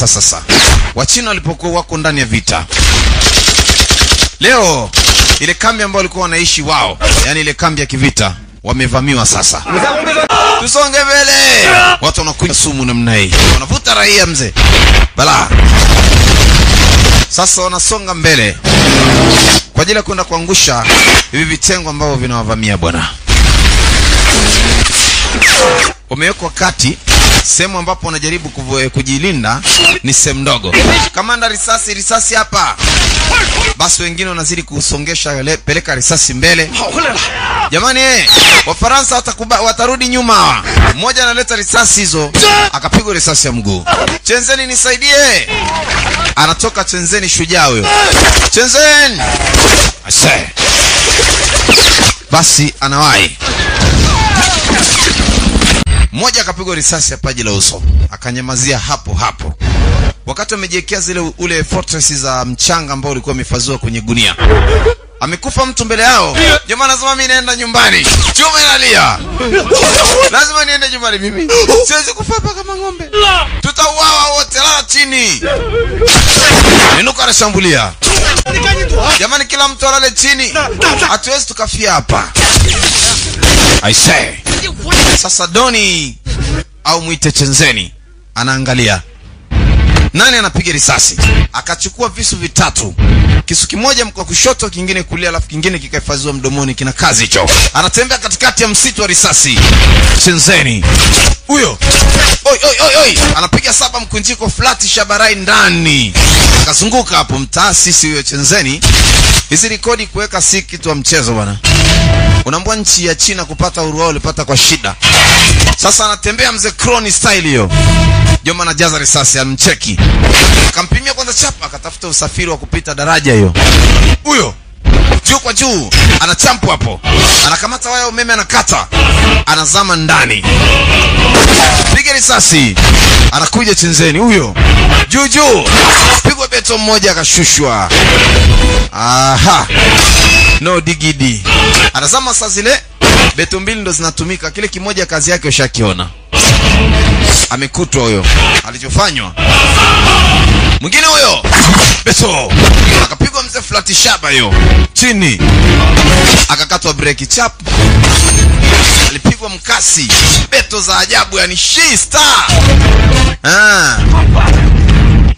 Sasa Wachina walipokuwa wako ndani ya vita leo, ile kambi ambayo walikuwa wanaishi wao, yani ile kambi ya kivita, wamevamiwa sasa. Tusonge mbele. Watu wanakunywa sumu namna hii, wanavuta raia mzee. Bala. Sasa wanasonga mbele kwa ajili ya kwenda kuangusha hivi vitengo ambavyo vinawavamia bwana. Wamewekwa kati, sehemu ambapo wanajaribu kujilinda ni sehemu ndogo. Kamanda, risasi, risasi hapa. Basi wengine wanazidi kusongesha, peleka risasi mbele. Jamani, Wafaransa watarudi nyuma. Mmoja analeta risasi hizo, akapigwa risasi ya mguu. Chenzeni nisaidie. Anatoka Chenzeni, shujaa huyo. Chenzeni. Ase. Basi anawahi. Mmoja akapigwa risasi ya paji la uso, akanyamazia hapo hapo. Wakati wamejiwekea zile ule fortress za mchanga ambao ulikuwa umehifadhiwa kwenye gunia. Amekufa mtu mbele yao. Jamaa anasema mimi naenda nyumbani. Chuma inalia. Lazima niende nyumbani mimi. Siwezi kufa hapa kama ng'ombe. Tutauawa wote, lala chini. Ninuka anashambulia. Jamani, kila mtu alale chini. Hatuwezi tukafia hapa. I say. Sasa Doni au muite Chenzeni anaangalia nani anapiga risasi. Akachukua visu vitatu, kisu kimoja mkono kushoto, kingine kulia, alafu kingine kikahifadhiwa mdomoni, kina kazi hicho. Anatembea katikati ya msitu wa risasi. Chenzeni huyo, oi oi oi oi, anapiga saba mkunjiko flat shabarai ndani, akazunguka hapo mtaasisi huyo Chenzeni. Hizi rekodi kuweka si kitu wa mchezo bwana. Unaambua nchi ya China kupata uhuru wao walipata kwa shida. Sasa anatembea mzee crony style hiyo. Joma anajaza risasi, amcheki. Akampimia kwanza chapa, akatafuta usafiri wa kupita daraja hiyo. Huyo juu kwa juu, anachampu hapo. Anakamata waya umeme, anakata. Anazama ndani. Piga risasi. Anakuja Chenzeni huyo. Juu juu. Pigwa beto mmoja akashushwa. Aha. No digidi. Anazama saa zile beto mbili ndo zinatumika, kile kimoja kazi yake ushakiona. Amekutwa huyo alichofanywa. Mwingine huyo beto akapigwa mzee flat shaba hiyo chini, akakatwa breki chap, alipigwa mkasi, beto za ajabu, yani she star.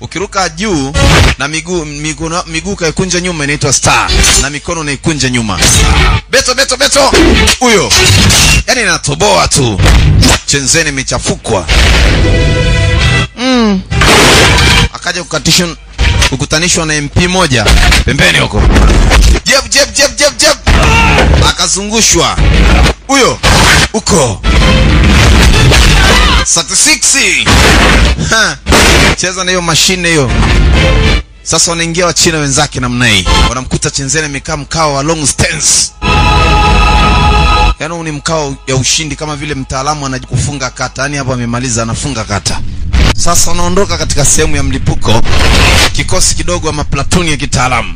Ukiruka juu na miguu kaikunja nyuma inaitwa star, na mikono naikunja nyuma. Beto beto beto huyo, yani inatoboa tu. Chenzeni imechafukwa. Akaja kukutanishwa na MP moja pembeni huko. Jeb jeb jeb jeb jeb, akazungushwa huyo huko. 36. Ha. Cheza na hiyo mashine hiyo. Sasa wanaingia wa China wenzake namna hii. Wanamkuta Chenzeni amekaa mkao wa long stance. Yaani ni mkao ya ushindi, kama vile mtaalamu anakufunga kata. Yaani hapo amemaliza, anafunga kata. Sasa wanaondoka katika sehemu ya mlipuko, kikosi kidogo ama platuni ya kitaalamu.